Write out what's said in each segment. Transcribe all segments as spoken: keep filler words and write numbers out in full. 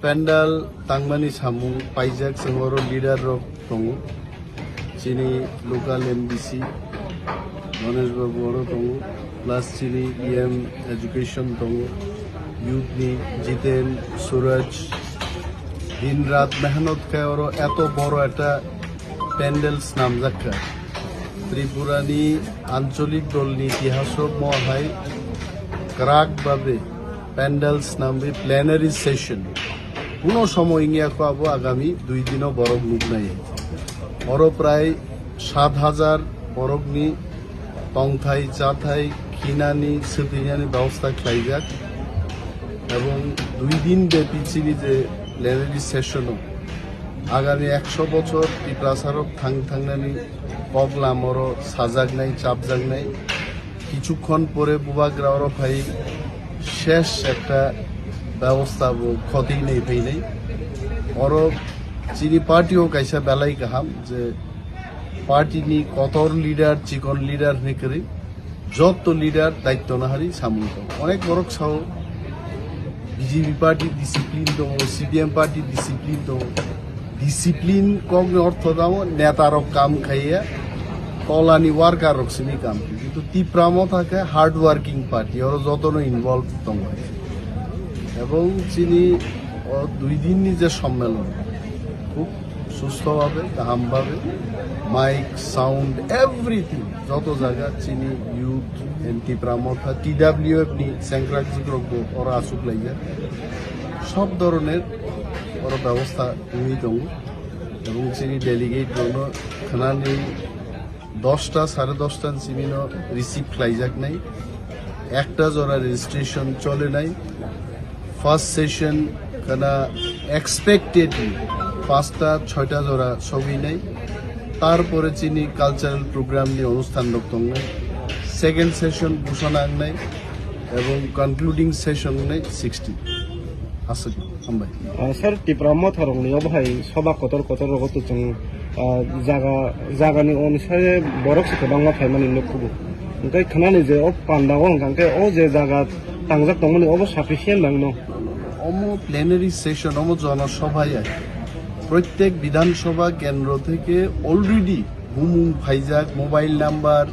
Pandal tangmani samung paijak, chwng oro leader rok tongo, chini local M D C Ganesh Babu oro tongo, plus chini E M education tongo, youth ni Jiten, Suraj, din rat mehnot khai oro eto boro ekta pandal snamjak kha. Tripura ni ancholik dol ni itihas o mo hai kwrak babe pandal snamwi plenary session. Kuno somoy wngya kho abo agami dui dino borok nuknai. Oro prai sat hajar borok ni tongthai, chathai, khinani, swtwinani bebosta khlaijak. Ebong dui din bepi chini je plenary session o agami ekso bochor Tiprasa rok thang thangnani kok lamoro sajaknai, chapjaknai. Kichukhon pore bubagra oro phai shesh ekta bebosta bo khoti nai phainai. Oro chini party o kaisa belai kaham je party ni kotor leader, chikon leader hinwi kwrwi, jotto leader daitto nahari samung tong. Onek borok sao B J P party discipline tongo, C P M party discipline tongo. Discipline kokni ortho tamo neta rok kam khaiya, tolani worker rok simi kam. Kintu Tipra Motha khe hard working party, oro jotono involve tongo. Ebong chini o dui din ni je sommelon, khub sustho bhabe, kaham bhabe, mic, sound, everything, joto jaga chini youth and Tipra Motha, T W F ni sengkrak jikrok bo oro achuk laijak. Sob doroner oro bebosta wngwi tongo. Ebong chini delegate rokno khnani dosta, sare dosta ni simi no receive khlaijaknai. Ekta jora registration cholenai. First session khana expectedly pasta choita jora sogwinai. Tarpore chini cultural program ni onusthan rok tongnai. Second session busana wngnai. Ebong concluding session wngnai sixty. Aswk, hambai. Ah, sir, Tipra Motha rokni obo hai soba kotor kotor rogo to chwng, ah, jaga, jagani onusare borok se kwbangma phaimani nukhugo. Hwnkhe khwnani je o panda o hwnkha khe o je jaga tangjak tongmani obo sufficient nangno. Omo plenary session, omo jono sobha ya. Prottek Bidhan Sabha kendro theke already bumung phaijak, mobile number,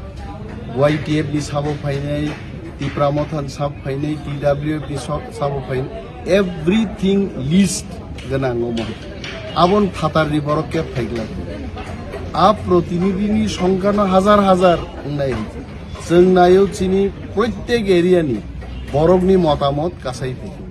Y T F ni sabo phainai, Tipra Motha ni sabo phainai, T W F ni so-, sabo phainai, everything list gwnang omo. Abon phatar ni borok khe phaigla. A protinidhi ni songkha no hajar hajar wngnai. Chwng naio chini prottek area ni borok ni motamot kasai phaikhe.